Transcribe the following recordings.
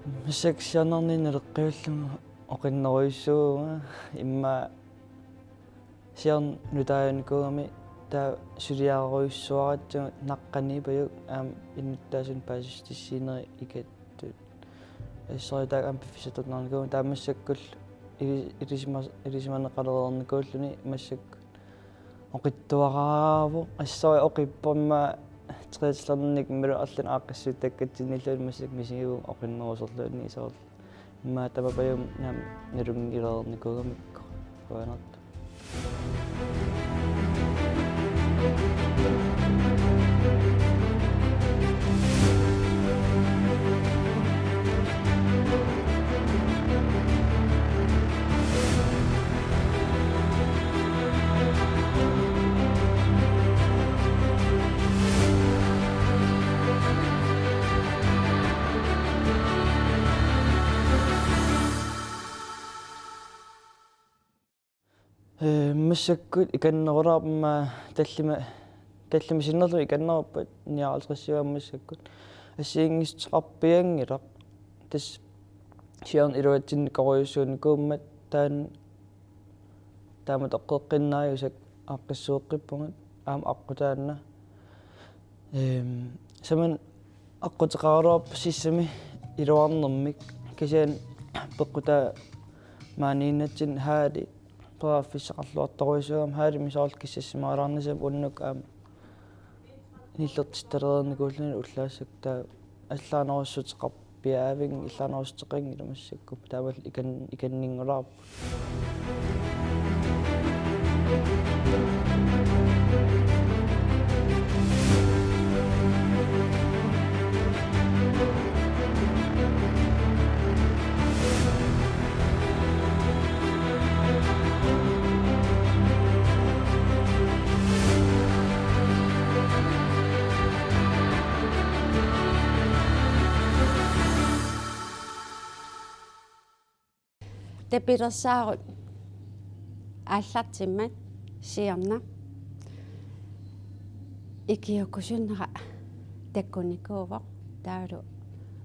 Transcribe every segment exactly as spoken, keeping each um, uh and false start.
Massakkut siornarnerni naleqqiullugu oqinnerujussuuvunga, immaqa siorna nutaajunikuugami, taava suliarujussuaratsigu naqqaniippajuk aamma innuttaasunik paasissutissiinerit ikattut. Assorsuaq taakku aamma piffissartornikuuvunga, taava massakkullu ili-, ilisima-, ilisimaneqalereernikuulluni massakkut oqitsuaraavoq, assorsuaq oqippoq immaqa triathloninik imaluunniit arlaannik aaqqissuussaqartinnilluunniit massakkut misigivunga oqinnerusorluunniit soorlu. Immaqa tamakku aamma nalunngilereernikuugamikku qujanartumik. Ee, massakkut ikinnerulaarpoq, immaqa tallimat, tallimat sinnerlugit ikinneruppat nioghalvtredsiuvoq massakkut. Assigiinngissuteqarpianngilaq. Tassa siorna iluatsinnikorujussuunikuummat taanna taamatut eqqeqqinnaajusaq aaqqissuuqqippunga aamma aqqutaanna. Ehm, tamanna aqquteqaraluarpoq sissami iluarnermik, kisianni peqqutaa maaniinnatsinni halli periarfissaqarluartorujussuugami, hallimik soorlu kissassimaarlaarnissamut unnuk aamma nillertittalernikuulluni ullaassakka, taava allaanerussuteqarpiaavinga, allaanerussuteqanngilaq massakkut, taavalu ikin-, ikinninngulaarpoq. Tapilersaarut aallartimmat siorna ikiuukkusunnera takkunnikuuvoq, taavalu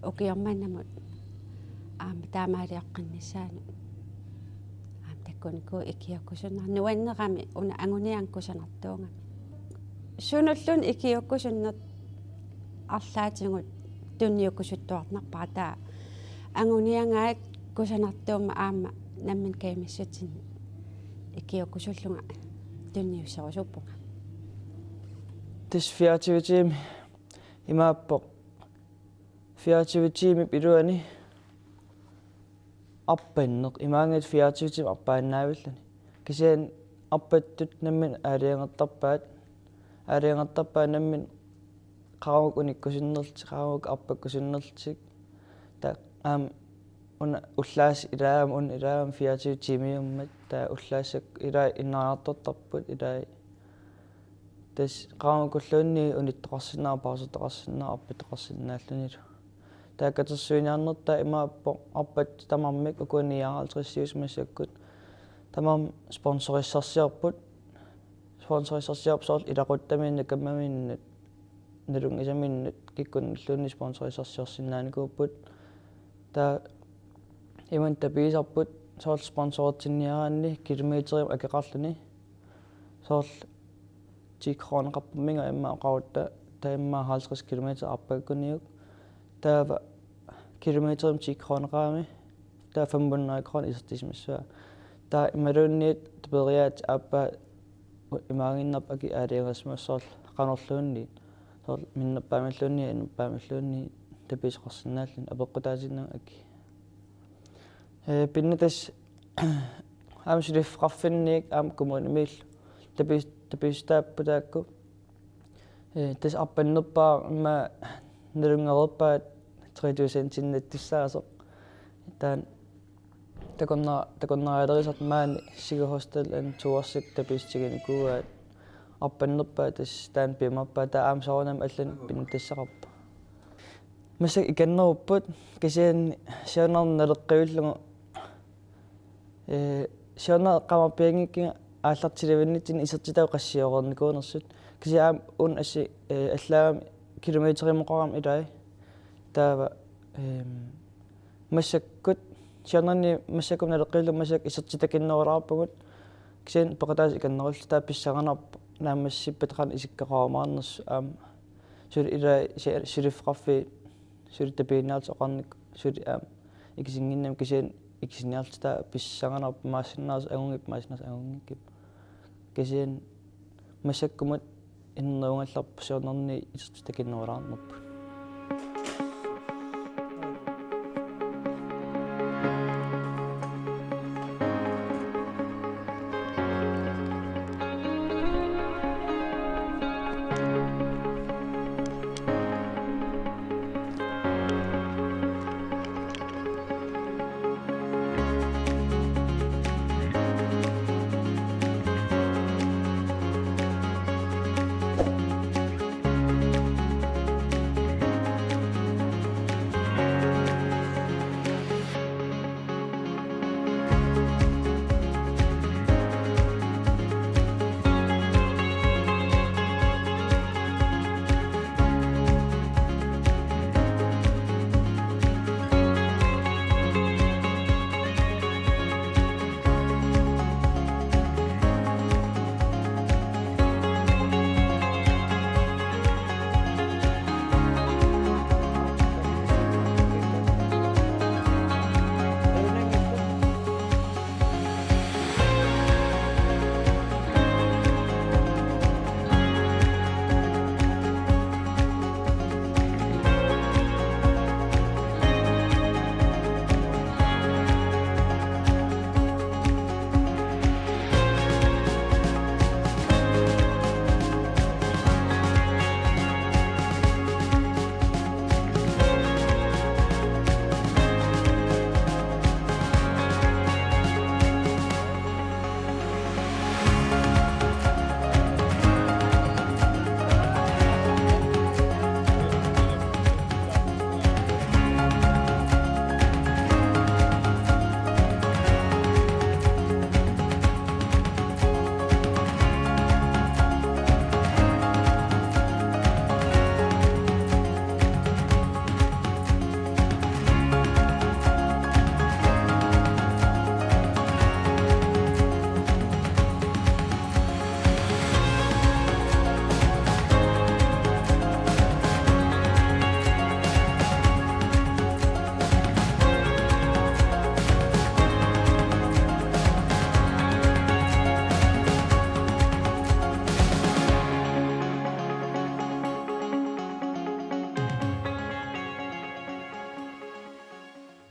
ukioq mannamut aamma taamaalioqqinnissaanut aamma takkunnikuuvoq ikiuukkusunnera nuannerami una anguniagaq kusanartuugami. Sunulluunniit ikiuukkusunneq arlaatigut tunniukkusuttuartarpara, taava anguniagaat kusanartuummat aamma nammineq kajumissutsinik ikiuukkusullunga tunniusserusuppunga. Tassa fireogtyve timer imaappoq, fireogtyve timerip iluani arpanneq, imaanngilaq fireogtyve timer arpaannaavilluni. Kisianni arpattut nammineq aalajangertarpaat, aalajangertarpaat nammineq qaammatit unikkusunnerlutik, qaammatit arpakkusunnerlutik. Taava aamma una ullaassat ilaagama, una ilaagama fireogtyve timeriummat, taava ullaassat ilaat innariartortarput, ilaat tassa qaammatikkulluunniit unittoqarsinnaavoq, pausertoqarsinnaavoq, arpattoqarsinnaallunilu. Taava katersuiniarnertaa imaappoq, arpattut tamarmik, ukua nioghalvtredsiusut massakkut tamarmik sponsorissarsiorput. Sponsorissarsiorput soorlu ilaquttaminnut, kammaminnut, nalunngisaminnut, kikkunnulluunniit sponsorissarsiorsinnaanikuupput. Taava imannak tapiisarput soorlu sponsoritsinniaraanni kilometerimut akeqarluni. Soorlu ti kroneqarpoq minga immaqa oqarutta, taava immaqa halvtreds kilometer arpakkuniuk. Taava kilometerimut ti kroneqarami, taava fem hundrede kroner isertisimassavaa. Taava imaluunniit taperiaatsit aappaa u-, imaaginnarpoq akit aalajangersimasut soorlu qanorluunniit, soorlu minnerpaamilluunniit, annerpaamilluunniit tapisoqarsinnaalluni apeqqutaatinnagu akit. Ee, pinnattaaq aamma suliffeqarfinniit aamma kommunimiillu tapis-, tapiissutaapput taakku. Ee, tassa arpannerpaaq immaqa nalunngereerpaat tre tusindinnattussaasoq. Taanna takorna-, takornarialerisartoq maani Sigahostel and Toursikkut tapiissutiginikuuaat. Arpannerpaaq tassa taanna piumaarpaat, taava aamma soorunami allanik pinnattassaqarpoq. Massakkut ikinnerupput, kisianni siornarneq naleqqiullugu, ee, siorna eqqaamappianngikkiga aallartilivinnitsinni isertitagut qassioreernikuunersut. Kisianni aamma una assi, ee, allaagami kilometerimik oqarami ilai. Taava, ehm, Massakkut, siornani massakkut naleqqiullugu massakkut isertitakinnerulaarpugut. Kisianni peqataasut ikinnerullutik, taava pissanganarpoq naammassippata qanoq isikkoqarumaarnersoq aamma. Suli ila si-, suliffeqarfiit suli tapiinnaat oqarnikkut suli aamma ikisinnginnami, kisianni ikisiniarlutik, taava pissanganarpoq maasinnaasoq angunngippat, maasinnaasoq angunngikkipput. Kisianni massakkumut innernerugallarpoq siornarni isertitakinnerulaarnerput.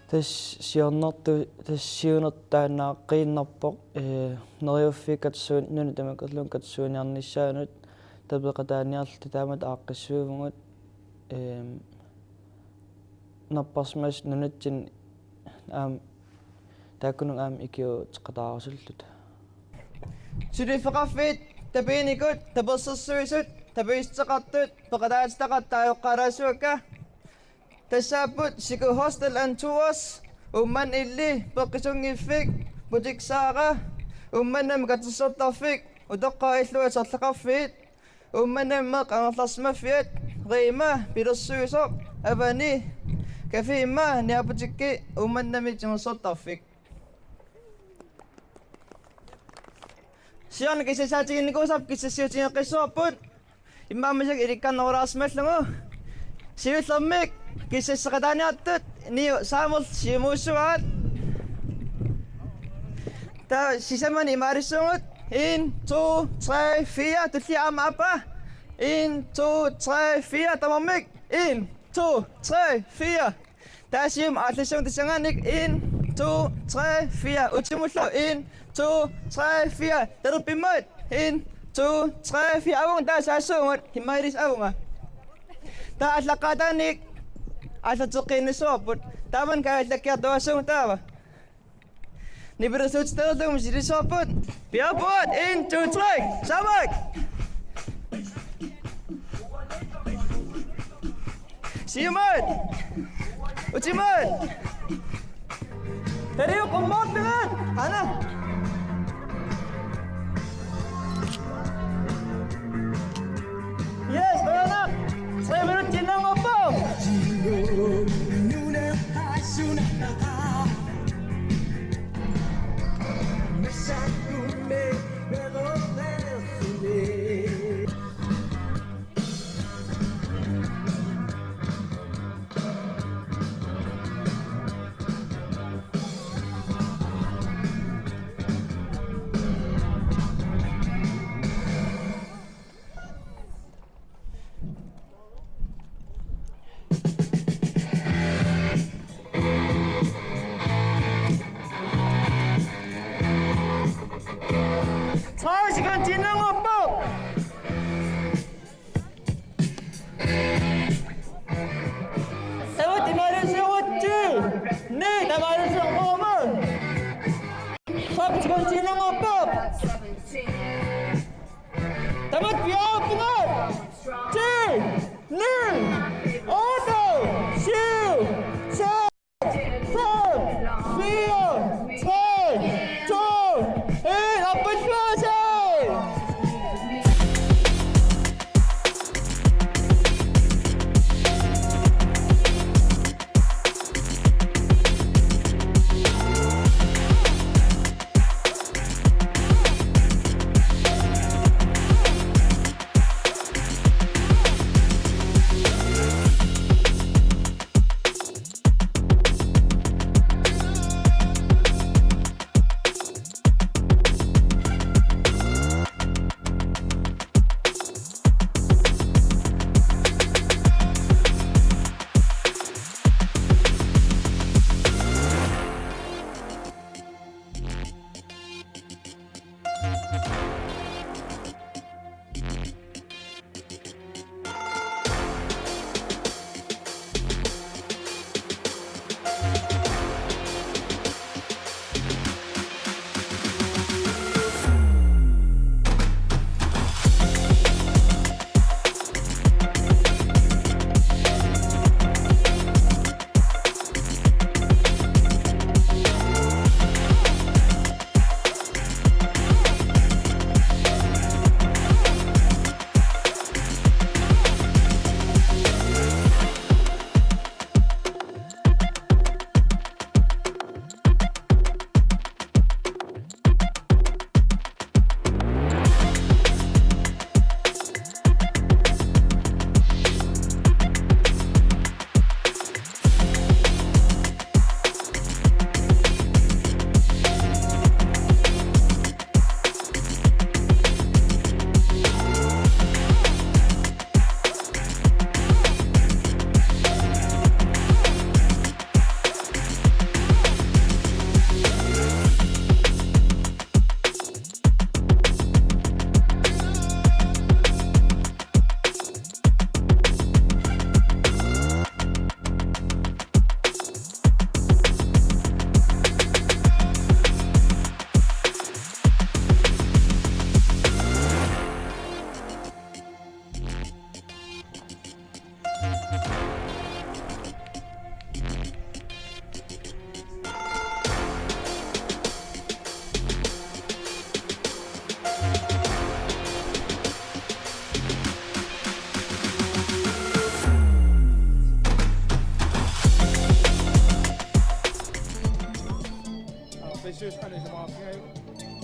Tassa siornartu-, tassa siunertut taanna aaqqiinnarpoq, ee, Neriuffiit Katersuup Nunat Tamakkerluinnut katersuiniarnissaanut tapeqataaniarluta taamatut aaqqissuuvugut, eem, napparsimasut nunatsinni aamma taakkununnga aamma ikiuuteqataarusulluta. Suliffeqarfiit tapiinikut tapersersuisut tapiissuteqartut peqataatitaqartut taajoqqaalaassuakka. Tassaapput Siku Hostel and Tours, Uummannap Illit, Peqqisunngiffiit, Butik Sara, Uummannami Katersortarfik, Utoqqaat Illuat Sorleqarfiit, Uummannami Meeqqat Amerlarsimaffiat, Rema, Pilersuisoq, Avani, Café Imma, Niaputikki, Uummannami Timersortarfik. Siorna kissaatiginikuusarput kissaatigeqqissavarput. Immaqa massakkut ilikkarnerulaarsimallugu. Siullermik kissaateqataaniartut Niu Samuel siumuussuaat. Taava sisamani imaalissuugut. En, to, tre, fire. Tullia aamma aappaa. En, to, tre, fire. Tamarmik. En, to, tre, fire. Taava siumut aallassuugut tassanngaanniit. En, to, tre, fire. Utimullu. En, to, tre, fire. Talerpimmaat. En, to, tre, fire. Avunga, taava saassuugut. Immaqa ilissi avunga. Taava aallaqqaataaniit aallarteqqiinnassavarput. Taamani kaajallakkiartuaassuugut taava. Nipilersuutitaalerlugu misilisoorput. Piaarpugut, en, to, tre. Samak. Siumaat. Utimaat. Tariu qummoortugut. Ana. Yes, aana. Tre minuttiinnanngorpoq. Nuna qaasuna.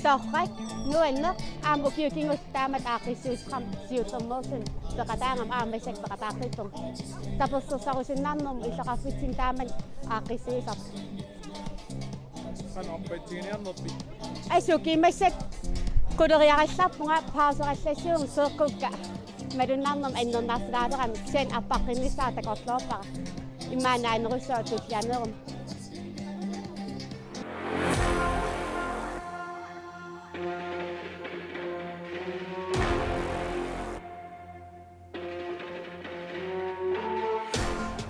Torrak, nuanneq, aamma ukiut kingulliit taamatut aaqqissuussisarami siullermeersunik peqataagama aamma massakkut peqataaqqippavut. Tapersersorusunnarnermut illoqarfitsinni taamani aaqqissuussisarput. Qanoq arpatsiginiarnerpit? Assut ukiut massakkut quleriarallarpunga pauserallassuunga seeqqukka malunnarnermik annernarsilaalerami kisianni arpaqqinnissaa takorloorpara. Immaqa naanerussuaq tullianeruma.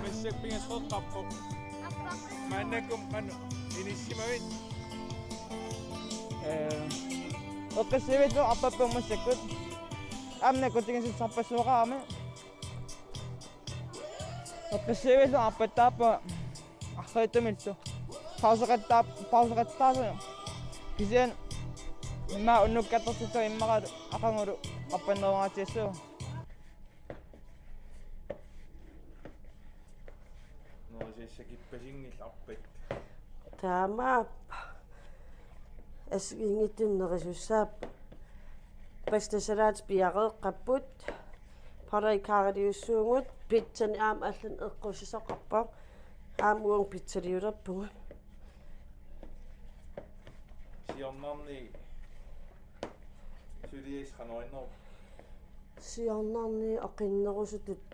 Massakkut pingasut eqqarpoq. Maannakkut qanoq inissimavit? Ee, eqqissivillugu arpappunga massakkut. Aamma nakkutigisussarpassuaqarami. Eqqissivillugu arpattaarpunga arriitsumillu. Pauseqattaar-, pauseqattaarpunga. Kisianni immaqa unnukkattaartittoq immaqa aqagulu arpannerugatsiassuunga. Nerisassaqarpasinngillat arpat. Taamaappoq. Assigiinngitsunik nerisussaappat. Pastasalaatit piareeqqapput. Paprikaliussuugut, pizzanik aamma allanik eqqussisoqarpoq. Aamma uunga pizzaliulerpugut. Siornarni suliassaq qanoq innerpoq? Siornarni oqinnerusutut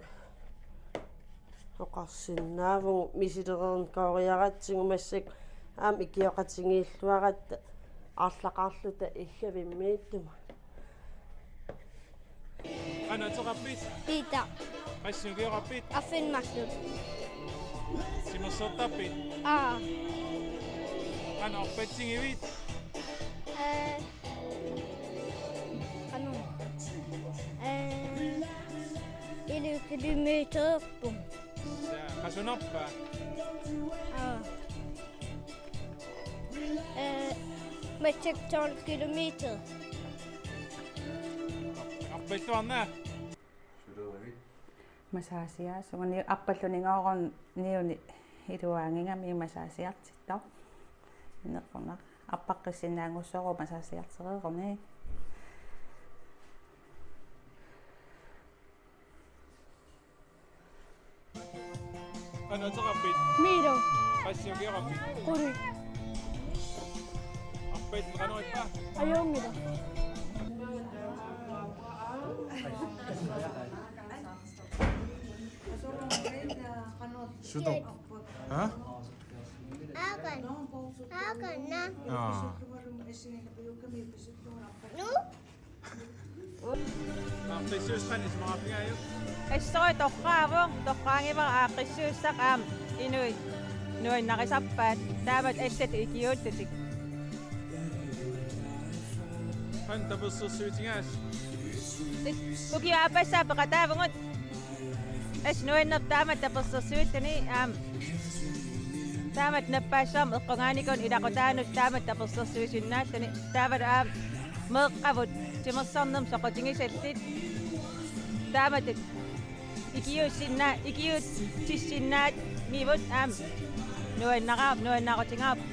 oqarsinnaavugut, misilereernikooriaratsigu massakkut aamma ikioqatigiilluaratta arlaqarluta Iggavimmiittumut. Qanoq ateqarpit? Peter. Qassinukioqarpit? Arfineq-marluk. Timersortarpit? Aa. Qanoq arpatsigivit? Ee, qanoq. Ee, ilukilumiittoorpunga. Sa-, qasunarpa? Aa. Ee, massakkut tolv kilometer. Arpalluarna. Massagiaassuunga ni-, arpalluninngaanniit niuni iluaanngimmat massagiartittoq. Inerpunga arpaqqissinnaanngussaaq massagiartereeruni. Qanoq ateqarpit? Milo. Qassinukioqarpit? Quli. Arpallu qanoq ippa? Ajunngilaq. Sutoq. Ha? Aakan. Aakan na. Aa. Nu? Aaqqissuussaq qanoq isumaqarfigaajuk? Assut torraavoq, torraanngivara aaqqissuussaq aamma inuit nuannarisarpaat, taamatut allatut ikiuullutik. Qanoq tapersersuutigaassi? Ukiup aappassaa peqataavugut. Assut nuannerpoq taamatut tapersersuilluni aamma. Taamatut nappaassuarmik eqqungaanikunik ilaqutaanut taamatut tapersersuisinnaalluni. Taavalu aamma meeqqavut timersornermut soqutigisallit. Taamatut ikiuussinnaa-, ikiuussisinnaanngivut aamma. Nuannaraar-, nuannarutigaarput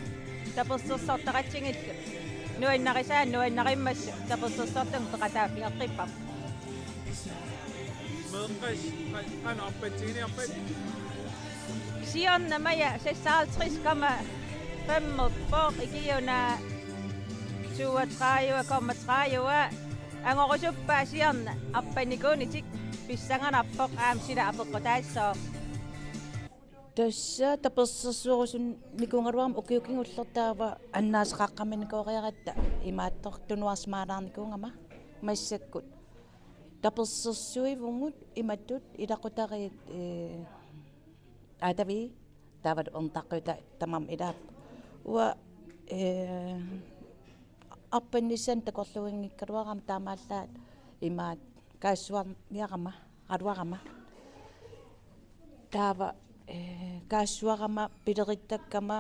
tapersersortaqatsigillu. Nuannarisaannik nuannarimmassuk tapersersortunga peqataaffigeqqipparput. Meeqqat qa-, qanoq arpatsiginiarpat? Siorna Maja seksoghalvtreds komma fem, Poq ikiuna toogtredive komma tredive. Angorusuppaa siorna arpanikuunitik, pissanganarpoq aamma sila apeqqutaassaaq. Tassa tapersersuerusunnikuugaluarama ukiut kingulliit taava annaasaqaqqamminikooriaratta imaattoq tunuarsimaalaarnikuugama massakkut. Tapersersuivugut imatut ilaqutariit, ee, aataviit taavalu ernutaqqiutaa tamarmik ilaat. Uanga, ee, arpannissanik takorluuinngikkaluarama taamaallaat imaat kaassuarniarama, aluarama. Taava, eh, kaassuarama pilerittakkama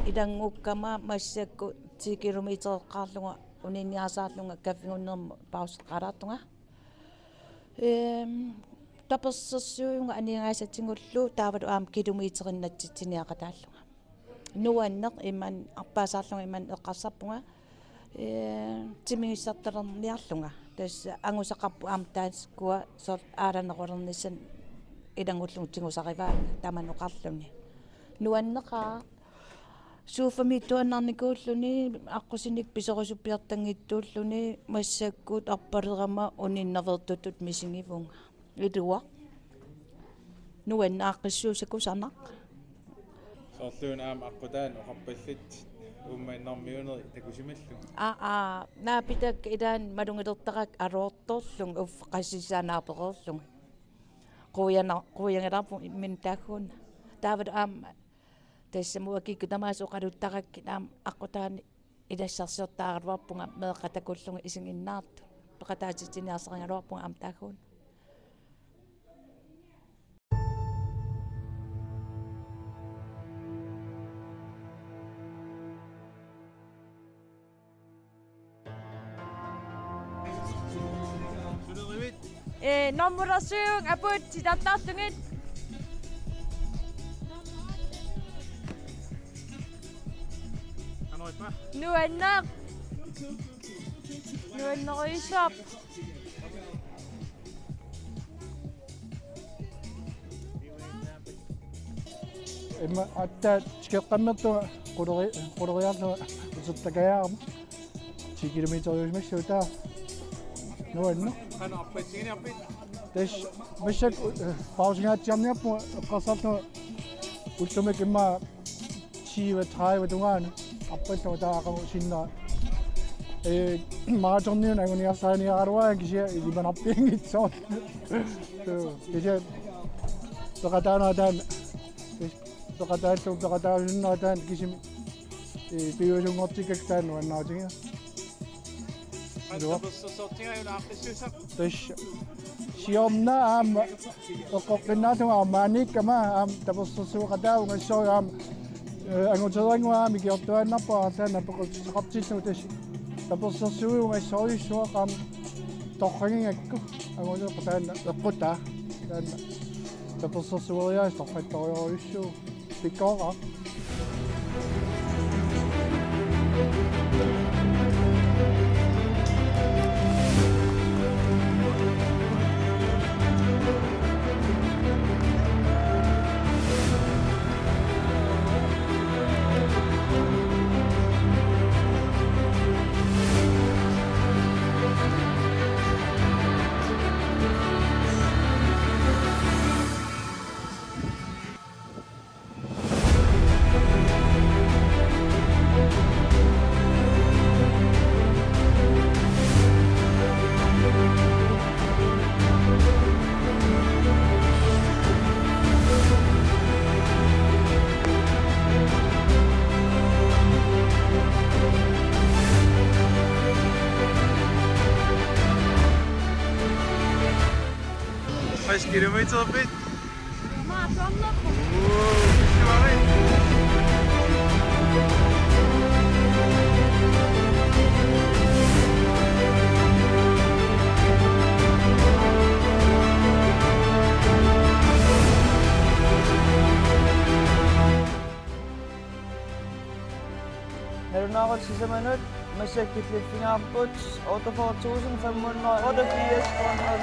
ilanngukkama massakkut ti kilometereqqaarlunga uniinniarsaarlunga kaffigunnermut pauseqqaalaartunga. Ehm, tapersersuivunga aningaasatsigullu taavalu aamma kilometerinnatitsiniaqataallunga. Nuanneq imannak arpaasaarlunga imannak eqqarsarpunga, ee, timigissartalerniarlunga. Tassa angusaqarpoq aamma taakkua soorlu aalanerulernissaat ilanngullugu tigusarivaat tamanna oqarluni. Nuanneqaaq. Sofa-miittuaannarnikuulluni, aqqusinik piserusuppiartanngitsuulluni, massakkut arpalerama uniinnaveertutut misigivunga. Iluaq. Nuanneq aaqqissuussaq kusanaq. Soorluuna aamma aqqutaani oqarpallit uummaannarmiunerit takusimallugit. Aa, aa, naapitakka ilaanni malugilertarakku alutortorlunga uffa qassissaa naapereerlunga. Quujana-, quujagilaarpunga imminut taakkuuna. Taavalu aamma tassamu akikkut tamaasa oqaluttarakkit aamma aqqutaani ilassarsiortaaraluarpunga meeqqat takullugit isiginnaartut. Peqataatitsiniarsarigaluarpunga aamma taakkuuna. Ee, normulersuivunga aput titartartugit. Nuanneq. Nuannerujussuarput. Immaqa aatsaat tikeqqammersunga quleri-, quleriarlunga utertakajaarama. Ti kilometeriusimassaaq taava. Nuanneq. Qanoq arpatsiginiarpit? Tassa massakkut, eh, pausingaatsiarniarpunga eqqarsarlunga ullumi immaqa tyve tredive tungaanut arpallunga taava aqagu sinnera. Ee, maratoniunut anguniarsariniaraluarama kisianni ilimanarpianngitsoq. Suu, kisianni peqataanera taanna. Peqataallugu peqataasunnera taanna kisimi, ee, piviusunngortikkakku taanna nuannaarutigiga. Ilua. Tapersersortigalugu aaqqissuussaq. Tassa. Siorna aamma eqqoqqinnaarlunga aamma maaniikkama aamma tapersersueqataavunga assorujussuaq aamma, eh, angutereerannguaq aamma ikiortuaannarpoq arlaannik apeqqutissaqartillugu tassa. Tapersersuivunga assorujussuaq aamma torragigakku angutereerpoq taanna eqqutaa taanna tapersersueriaaseq torrattorujussuuvoq. Pikkoreqaaq. Tres kilometer, Pete. Maratonnerpoq. Nalunaaqutaq sisamanut massakkut killiffigaarput otteogfyrre tusind fem hundrede otteogfirs kroner.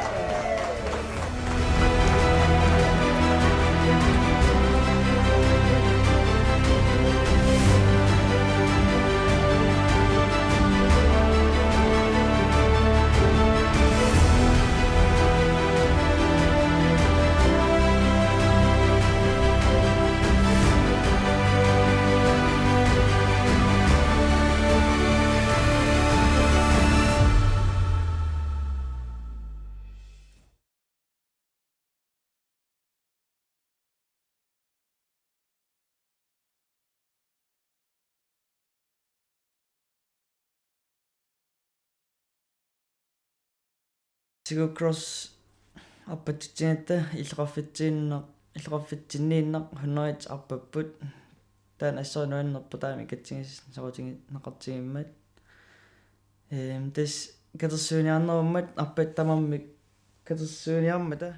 Siguk Cross arpatsutsigatta illoqarfitsiinnaq illoqarfitsinniinnaq hundrede arpapput. Taanna assut nuannerpoq taama ikatsigis soqutigineqartigimmat. Ehm, tassa katersuiniarnerummat arpat tamarmik katersuiniarmata.